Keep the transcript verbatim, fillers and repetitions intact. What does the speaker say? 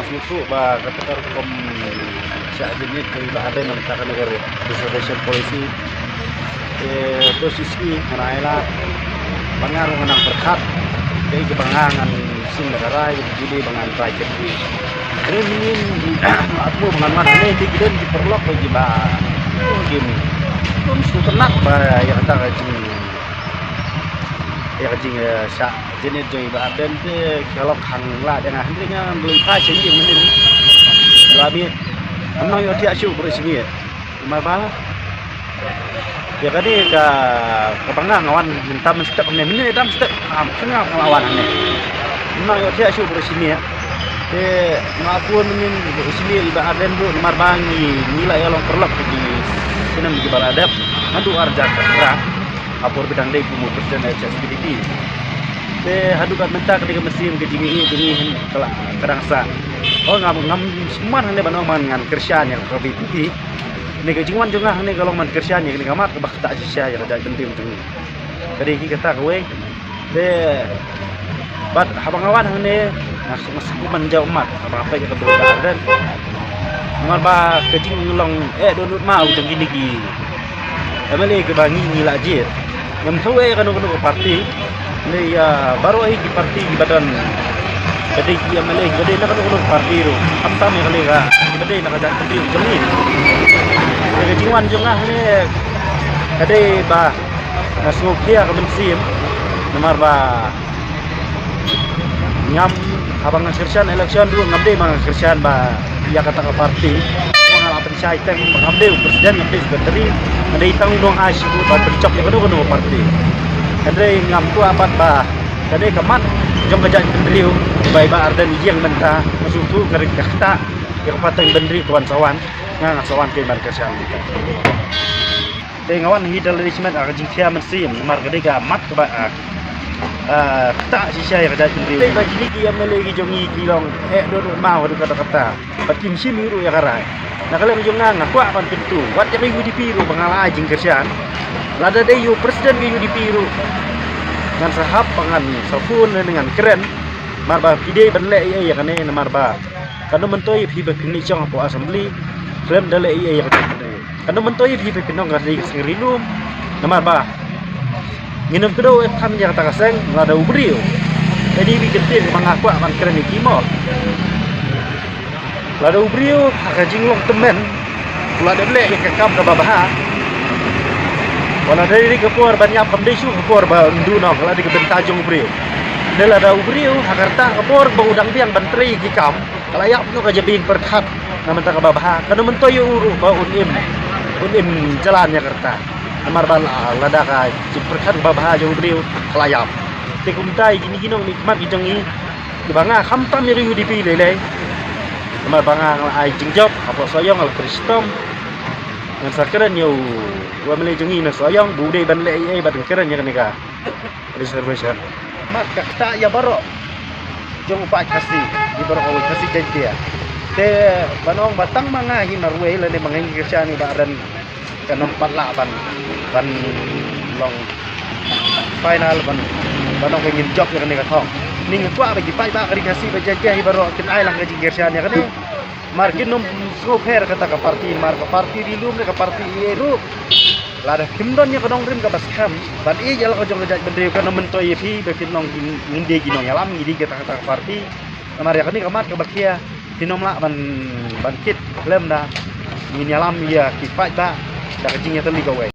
Sngewthuh ba kata ka rukom shah jingit jong i Bah Ardent na ka bynta kane ka reservation policy. Te to shisngi nga ai lad ba nga ruh nga nang pyrkhat. Te kiba nga ngan shim da ka rai, ki dei ba ngan trai kit. Hynrei mynnin nga ap mo ba ngan wan hangne te ki don ki paralok ba kiba kim, kim sngewtynnat ba ïa kata ka jing, ïa ka jing, eh, shah jingit jong i Bah Ardent te ki lok hang lad ïa nga, hynrei nga ngam phai sha ïing mynnin. La miet. Ngam nang ïohthiah shuh baroh shi miet. Namar ba ïa kane ka, kaba nga, nga wan mynta mynstep ne, mynne da mynstep. Ngam, ngam, ngam wan hangne. Ngam nang ïohthiah shuh baroh shi miet. Te nga kwah mynnin baroh shi miet i Bah Ardent ruh namar ba ngi, ngi la ïa long paralok ki snem kiba la dep. Naduh arhajar khatphra. Ha por ba dang dei kum u president H S P D P. Te haduh katne mynta ka dei ka mynsiem ka jingïeit jong ngi ka la, ka dang sah. Oh, ngam, ngam sngewman hangne ban ong ba ngan kyrshan ïa ka V P P. Ne ka jingwan jong nga hangne ka long ban kyrshan ïa kane ka mat kaba ktah shisha ïa ka jaitbynriew jong ngi. Ka dei hi kata kawei. Te bad haba nga wan hangne nga, nga sngewman jaw mat haba nga peit ïa ka briew Bah Ardent. Namar ba ka jinglong eh dohnud maw jong kine ki M L A kiba ngi, ngi la jied. Ngam thaw eh ïa kano kano ka party. Ne ïa baroh hi ki party kiba don. Ka dei ki M L A kiba dei na kano kano ka party ruh. Khamtam ïa kane ka, kiba dei na ka jaitbynriew jong ngi. Te ka jingwan jong nga hangne ka dei ba nga sngewkhia ka mynsiem. Namar ba ngam, haba nga kyrshan election ruh ngam dei ba nga kyrshan ba ïa kata ka party. Nga la pynshai teng ba ngam dei u president, ngam dei u secretary, nga dei tang u nongai shibun ban pynjop ïa kano kano ka party. Hynrei ngam kwah pat ba kane ka mat jong ka jaitbynriew ba i Bah Ardent ïeng mynta, nga sngewthuh ka ri ka ktah ïa ka pateng bynriew ka ban sa wan, nga, nga sa wan kein ban kyrshan. Te nga wan hi da lade shimet ha ka jingkhia mynsiem namar ka dei ka mat kaba, ah, ah, ktah shisha ïa ka jaitbynriew. Te ba kine ki M L A ki jong ngi ki long eh dohnud maw haduh katta katta. Bad kim shim hi ruh ïa ka rai. Na ka liang jong nga nga kwah ban kyntu wat ïa ka U D P ruh ba nga la ai jingkyrshan. Lada dei ïa u president ka U D P ruh ngan sa hap ba ngan sa phone ne ngan kren. Namar ba phi dei ban leh ei ei ïa kane namar ba kan ym myntoi ïa phi ba phin leit shong hapoh assembly khlem da leh ei ei ïa kane. Kan ym myntoi ïa phi ba phin ong ka dei ka seng ri lum. Namar ba ngin ym kdew eh than ïa kata ka seng lada u briew. Ka dei ka kyntien kaba nga kwah ban kren ïa ki mo. Lada u briew ha ka jinglong tymmen u la dep leh ïa ka kam kaba bha. Wat la dei ka por ban ïap kam dei shuh ka por ba un duh noh, ka la dei ka bynta jong u briew. Te lada u briew ha ka rta ka por ba u dang biang ban trei ïa ki kam, ka la ïap noh ka jingpyrkhat na bynta kaba bha. Kan ym myntoi ïa u ruh ba un im, un im jlan ïa ka rta. Namar ba la, lada ka jingpyrkhat kaba bha jong u briew ka la ïap. Te kumta ïa kine ki nongmihkhmat ki jong ngi kiba nga khamtam ïa ka U D P lei lei. Namar ba nga nga la ai jingjop hapoh Sohiong, nga la kren shitom. Ngan sa kren ïa u, u M L A jong ngi na Sohiong ba u dei ban leh ei ei bad ngan kren ïa kane ka reservation. Mat ka ktah ïa baroh jong u paid Khasi, ïa baroh u Khasi Jaiñtia. Te ban ong ba tang ma nga hi marwei lane ma nga hi kyrshan ïa i Bah Ardent, kan ym pat lah ban, ban long final ban, ban ong ba ngin jop ïa kane ka thong. Ngi kwah ba ki paidbah ka ri Khasi ba Jaiñtia hi baroh kin ai lang ka jingkyrshan ïa kane. Namar kin ym sngewpher kata ka party, namar ka party ri lum ne ka party ei ei ruh. Lada kim don ïa ka nongrim kaba skhem ban ïeit ïa la ka jong ka jaitbynriew, kan ym myntoi ïa phi ba kin long ngin dei ki nongïalam, ngi dei kata kata ka party. Namar ïa kane ka mat kaba khia phin ym lah ban, ban kit khlem da ngin ïalam ïa ki paidbah da ka jingïatylli kawei.